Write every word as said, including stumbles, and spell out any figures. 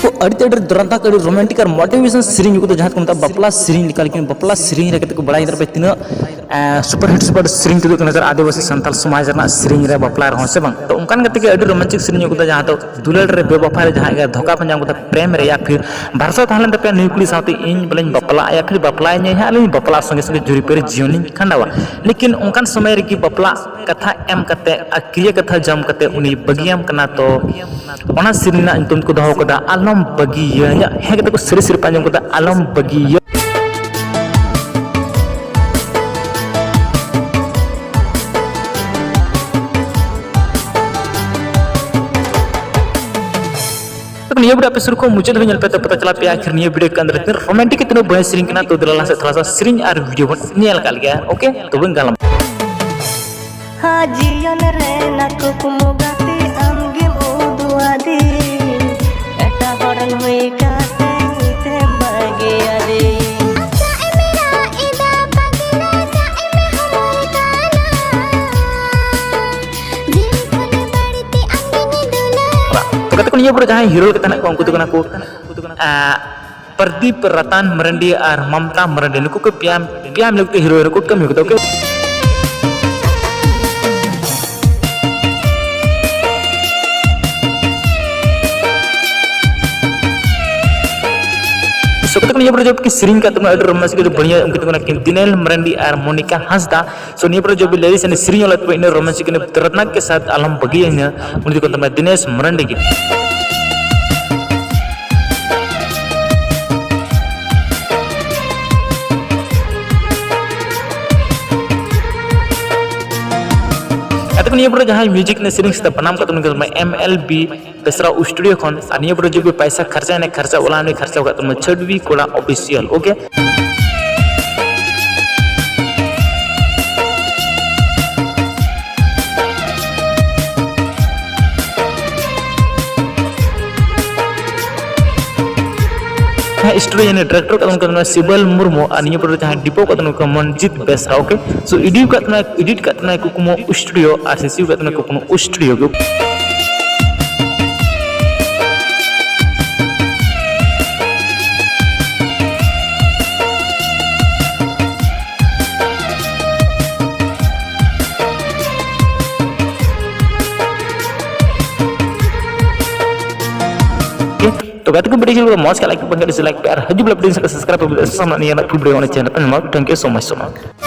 ᱠᱚ ᱟᱹᱰᱤ ᱛᱮ ᱟᱹᱰᱤ ᱫᱩᱨᱟᱱᱛᱟ ᱠᱚ ᱟᱹᱰᱤ romantic ᱟᱨ motivation ᱥᱮᱨᱮᱧ ᱠᱚ ᱡᱟᱦᱟᱸ ᱠᱚ ᱢᱮᱛᱟᱜᱼᱟ ᱵᱟᱯᱞᱟ ᱥᱮᱨᱮᱧ ᱞᱮᱠᱟ, ᱞᱮᱠᱤᱱ ᱵᱟᱯᱞᱟ ᱥᱮᱨᱮᱧ ᱨᱮ ᱠᱟᱛᱮ ᱠᱚ ᱵᱟᱲᱟᱭ ᱜᱮᱭᱟ ᱯᱮ ᱛᱤᱱᱟᱹᱜ super hit super hit ᱥᱮᱨᱮᱧ ᱛᱩᱫᱩᱜ ᱠᱟᱱᱟ ᱱᱮᱛᱟᱨ ᱟᱹᱫᱤᱵᱟᱹᱥᱤ ᱥᱟᱱᱛᱟᱲ ᱥᱚᱢᱟᱡᱽ ᱨᱮᱱᱟᱜ ᱥᱮᱨᱮᱧ ᱨᱮ ᱵᱟᱯᱞᱟ ᱨᱮᱦᱚᱸ ᱥᱮ ᱵᱟᱝ᱾ ᱛᱚ ᱚᱱᱠᱟᱱ ᱠᱟᱛᱮ ᱜᱮ ᱟᱹᱰᱤ romantic ᱥᱮᱨᱮᱧ ᱠᱚ ᱡᱟᱦᱟᱸ ᱫᱚ ᱫᱩᱞᱟᱹᱲ ᱨᱮ ᱵᱮᱵᱟᱯᱷᱟ ᱨᱮ ᱡᱟᱦᱟᱸ ᱜᱮ ᱫᱷᱳᱠᱟ ᱯᱮ ᱧᱟᱢ ᱠᱮᱫᱟ ᱯᱨᱮᱢ ᱨᱮ ᱭᱟ ᱯᱷᱤᱨ ᱵᱷᱟᱨᱥᱟ ᱛᱟᱦᱮᱸ ᱞᱮᱱ ᱛᱟᱯᱮᱭᱟ ᱱᱩᱭ ᱠᱩᱲᱤ ᱥᱟᱶᱛᱮ ᱤᱧ ᱵᱚᱞᱮᱧ ᱵᱟᱯᱞᱟᱜᱼᱟ ᱭᱟ ᱯᱷᱤᱨ ᱵᱟᱯᱞᱟᱭᱤᱧᱟᱹ ᱦᱟᱸᱜ ᱟᱹᱞᱤᱧ ᱵᱟᱯᱞᱟ ᱥᱚᱸᱜᱮ ᱥᱚᱸᱜᱮ ᱡᱩᱨᱤ ᱯᱟᱹᱨᱤ ᱡᱤᱭᱚᱱ ᱞᱤᱧ ᱠᱷᱟᱸᱰᱟᱣᱟ᱾ ᱞᱮᱠᱤᱱ ᱚᱱᱠᱟᱱ ᱥᱚᱢᱚᱭ ᱨᱮᱜᱮ ᱵᱟᱯᱞᱟ ᱠᱟᱛᱷᱟ ᱮᱢ ᱠᱟᱛᱮ ᱟᱨ ᱠᱨᱤᱭᱟ ᱠᱟᱛᱷᱟ ᱡᱚᱢ ᱠᱟᱛᱮ ᱩᱱᱤ ᱵᱟᱹᱜᱤᱭᱟᱢ ᱠᱟᱱᱟ᱾ ᱛᱚ ᱚᱱᱟ ᱥᱮᱨᱮᱧ ᱨᱮᱱᱟᱜ ᱧᱩᱛᱩᱢ ᱠᱚ ᱫᱚᱦᱚ ᱠᱟᱫᱟ ᱟᱞᱚᱢ ᱵᱟᱹᱜᱤᱭᱟᱹᱧᱟ᱾ ᱦᱮᱸ ᱠᱟᱛᱮ ᱠᱚ ᱥᱟᱹᱨᱤ ᱥᱟᱹᱨᱤ ᱯᱮ ᱟᱸᱡᱚᱢ ᱠᱟᱫᱟ ᱟᱞᱚᱢ ᱵᱟᱹᱜᱤᱭᱟᱹ᱾ ᱛᱚ ᱱᱤᱭᱟᱹ video ᱟᱯᱮ ᱥᱩᱨ ᱠᱷᱚᱱ ᱢᱩᱪᱟᱹᱫ ᱫᱷᱟᱹᱵᱤᱡ ᱧᱮᱞ ᱯᱮ, ᱛᱚ ᱯᱟᱛᱟ ᱪᱟᱞᱟᱜ ᱯᱮ ᱟᱹᱠᱷᱤᱨ ᱱᱤᱭᱟᱹ video ᱠᱟᱱ ᱨᱮ ᱛᱤᱱᱟᱹᱜ romantic ᱛᱤᱱᱟᱹᱜ ᱵᱟᱹᱧ ᱥᱮᱨᱮᱧ ᱠᱟᱱᱟ᱾ ᱛᱚ ᱫᱮᱞᱟ ᱞᱟᱦᱟ ᱥᱮᱫ ᱛᱷᱚᱲᱟ ᱥᱟ ᱥᱮᱨᱮᱧ ᱟᱨ video ᱵᱚᱱ ᱧᱮᱞ ᱠᱟᱜ ᱞᱮᱜᱮ᱾ Okay, ᱛᱚᱵᱮ ᱜᱟᱞᱢᱟᱨᱟᱣ᱾ ᱦᱟ ᱡᱤᱭᱚᱱ ᱨᱮᱱᱟᱜ ᱠᱩᱠᱢᱩ ᱜᱟᱛᱮ ᱟᱢᱜᱮᱢ ᱩᱫᱩᱜ ᱟᱹᱫᱤᱧ᱾ ᱮᱴᱟᱜ ᱦᱚᱲ ᱦᱩᱭ ᱠᱟᱛᱮ ᱢᱤᱫᱴᱮᱱ ᱵᱟᱹᱜᱤ ᱟᱹᱫᱤᱧ᱾ ᱟᱥᱟ ᱮᱢ ᱨᱟᱜ ᱮᱫᱟ ᱯᱟᱜᱽᱞᱟ, ᱫᱟᱜ ᱮᱢ ᱦᱚᱢᱚᱨ ᱠᱟᱱᱟ᱾ ᱡᱤᱣᱤ ᱠᱷᱚᱱ ᱵᱟᱹᱲᱛᱤ ᱟᱢᱜᱤᱧ ᱫᱩᱞᱟᱹᱲ᱾ ᱛᱚ ᱜᱟᱛᱮ ᱠᱚ, ᱱᱤᱭᱟᱹ ᱯᱚᱨᱮ ᱡᱟᱦᱟᱸᱭ hero ᱞᱮᱠᱟ ᱛᱟᱦᱮᱱᱟ ᱠᱚ, ᱩᱱᱠᱩ ᱫᱚ ᱠᱟᱱᱟ ᱠᱚ, ᱟᱸ, ᱯᱨᱚᱫᱤᱯ ᱨᱟᱛᱟᱱ ᱢᱟᱨᱟᱱᱰᱤ ᱟᱨ ᱢᱚᱢᱛᱟ ᱢᱟᱨᱟᱱᱰᱤ, ᱱᱩᱠᱩ ᱠᱚ ᱯᱮᱭᱟ, ᱯᱮᱭᱟ ᱢᱤᱞᱟᱹᱣ ᱠᱟᱛᱮ hero ᱦᱮᱨᱳ ᱠᱚ ᱠᱟᱹᱢᱤ ᱠᱟᱫᱟ, okay? So, ᱠᱟᱛᱮ ᱠᱚ ᱱᱤᱭᱟᱹ ᱯᱚᱨᱮ ᱡᱚᱵ ᱠᱤ ᱥᱮᱨᱮᱧ ᱠᱟᱜ ᱛᱟᱵᱚᱱᱟ ᱟᱹᱰᱤ ᱨᱚᱢᱚᱡᱽ ᱜᱮ, ᱟᱹᱰᱤ ᱵᱟᱲᱤᱭᱟ, ᱩᱱᱠᱤᱱ ᱫᱚ ᱠᱟᱱᱟ ᱠᱤᱱ ᱫᱤᱱᱮᱞ ᱢᱟᱨᱟᱱᱰᱤ ᱟᱨ ᱢᱚᱱᱤᱠᱟ ᱦᱟᱸᱥᱫᱟ᱾ So, ᱱᱤᱭᱟᱹ ᱯᱚᱨᱮ ᱡᱚᱵ ᱞᱟᱹᱭ ᱥᱮ ᱥᱮᱨᱮᱧ ᱚᱞ ᱛᱟᱵᱚᱱᱟ ᱤᱱᱟᱹ ᱨᱚᱢᱚᱡᱽ ᱜᱮ, ᱨᱟᱛᱱᱟ ᱠᱮ ᱥᱟᱛᱷ ᱟᱞᱚᱢ ᱵᱟᱹᱜᱤᱭᱟᱹᱧᱟ, ᱩᱱᱤ ᱫᱚ ᱠᱟᱱ ᱛᱟᱵᱚᱱᱟ ᱫᱤᱱᱮᱥ ᱢᱟᱨᱟᱱᱰᱤ ᱜᱮ᱾ ᱟᱫᱚ ᱱᱤᱭᱟᱹ ᱯᱚᱨᱮ ᱡᱟᱦᱟᱸᱭ music ᱨᱮᱱᱟᱜ ᱥᱮᱨᱮᱧ ᱥᱮ ᱵᱟᱱᱟᱢ ᱠᱟᱛᱮ ᱩᱱᱤ ᱫᱚ M L B ᱵᱮᱥᱨᱟ studio ᱠᱷᱚᱱ, ᱟᱨ ᱱᱤᱭᱟᱹ ᱯᱚᱨᱮ ᱡᱩᱫᱤ ᱯᱚᱭᱥᱟ ᱠᱷᱚᱨᱪᱟ ᱮᱱᱟ, ᱠᱷᱚᱨᱪᱟ ᱚᱞᱟ ᱩᱱᱤ ᱠᱷᱚᱨᱪᱟ ᱠᱟᱜ ᱛᱟᱢᱟ ᱪᱷᱟᱰᱣᱤ ᱠᱚᱲᱟ official, okay? ᱦᱮᱸ, studio ᱡᱟᱦᱟᱸᱭ director ᱠᱟᱜ ᱛᱟᱵᱚᱱ ᱠᱟᱱᱟ ᱥᱤᱵᱟᱞ ᱢᱩᱨᱢᱩ, ᱟᱨ ᱱᱤᱭᱟᱹ ᱯᱚᱨᱮ ᱡᱟᱦᱟᱸᱭ ᱰᱤᱯᱚ ᱠᱟᱜ ᱛᱟᱵᱚᱱ ᱠᱟᱱᱟ ᱢᱚᱱᱡᱤᱛ ᱵᱮᱥᱨᱟ, okay? So, edit ᱠᱟᱜ ᱛᱟᱵᱚᱱᱟᱭ, edit ᱠᱟᱜ ᱛᱟᱵᱚᱱᱟᱭ ᱠᱩᱠᱢᱩ studio, ᱟᱨ ᱥᱤᱥᱤᱣ ᱠᱟᱜ ᱛᱟᱵᱚᱱᱟᱭ ᱠᱩᱠᱢᱩ studio ᱜᱮ᱾ ᱛᱚ ᱜᱟᱛᱮ ᱠᱚ, video ᱡᱩᱫᱤ ᱢᱚᱡᱽ ᱠᱷᱟᱱ like ᱯᱮ, ᱵᱟᱝᱠᱷᱟᱱ dislike ᱯᱮ, ᱟᱨ ᱦᱤᱡᱩᱜ ᱵᱮᱞᱟ video subscribe ᱯᱮ, ᱥᱟᱱᱟᱢ ᱱᱤᱭᱟᱹ ᱨᱮᱱᱟᱜ full video ᱚᱱᱟ channel ᱯᱮ ᱧᱟᱢᱟ᱾ Thank you so much, so much.